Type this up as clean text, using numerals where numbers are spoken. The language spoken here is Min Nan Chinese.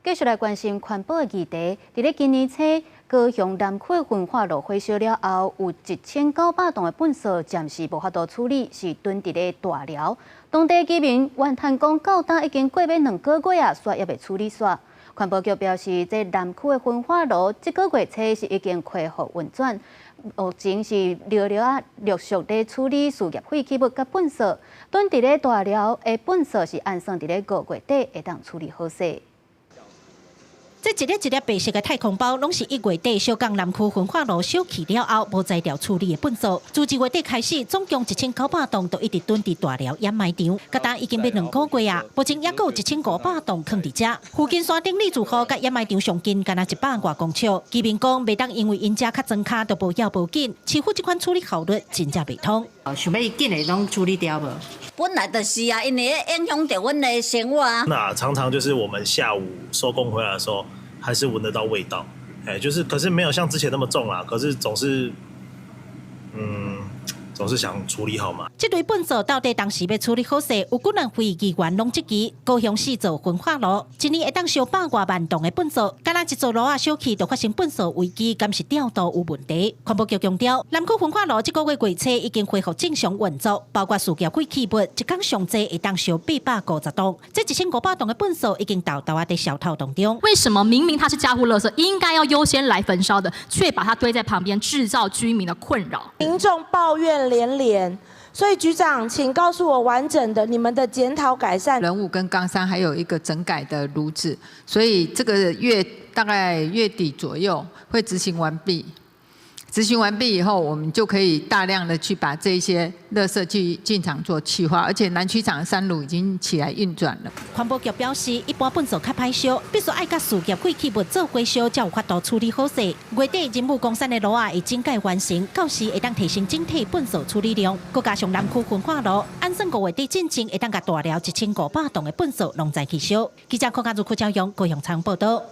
繼續來關心環保的議題。佇咧今年初，高雄南區焚化爐火燒了後，有1900棟的糞埽暫時無法度處理，是囤佇咧大寮。當地居民怨嘆講，到今已經過欲2個月啊，煞猶未處理煞。環保局表示，這南區的焚化爐這個月初是已經恢復運轉，目前是陸陸啊陸續咧處理事業廢棄物佮糞埽。囤佇咧大寮的糞埽是按算佇咧5月底會當處理好勢。這一粒一粒白色的太空包，攏是1月底小港南區焚化爐燒去了後，無才調處理的糞埽。自1月底開始，總共1900棟都一直囤佇大寮掩埋場，到今已經欲2個月啊，目前猶閣有1500棟囥佇遮。附近山頂李子湖佮掩埋場上近，干焦100外公尺。居民講，袂當因為𪜶遮較莊跤，就無要無緊。市府這款處理效率真正袂通。想欲緊會攏處理掉無？本來就是啊，因為影響著阮的生活啊。那常常就是我們下午收工回來的時候，還是聞得到味道，哎，就是，可是沒有像之前那麼重啦，可是總是，總是想處理好嘛。這類糞埽到底當時欲處理好勢，有幾萬位議員攏質疑。高雄市做焚化爐，一年會當燒百外萬噸的糞埽，干焦一座爐仔燒去，就發生糞埽危機，敢是調度有問題？環保局強調，南區焚化爐這個月月初已經恢復正常運作，包括事業廢棄物，一工上濟會當燒850棟，這1500棟的糞埽已經沓沓仔佇燒透當中。為什麼明明它是家戶垃圾，應該要優先來焚燒的，卻把它堆在旁邊，製造居民的困擾？民眾抱怨連連。所以局長，請告訴我完整的你們的檢討改善。仁武跟岡山還有一個整改的爐子，所以這個月大概月底左右會執行完畢。執行完畢以後，我們就可以大量的去把這些垃圾去進場做氣化，而且南區廠三爐已經起來運轉了。環保局表示，一般糞埽較歹燒，必須愛佮事業廢棄物做伙燒，才有法度處理好勢。月底仁武岡山的爐仔會整改完成，到時會當提升整體糞埽處理量。閣加上南區焚化爐，按算5月底進前會當共大寮1500棟的糞埽攏載去燒。記者柯家如、柯昭陽高雄採訪報導。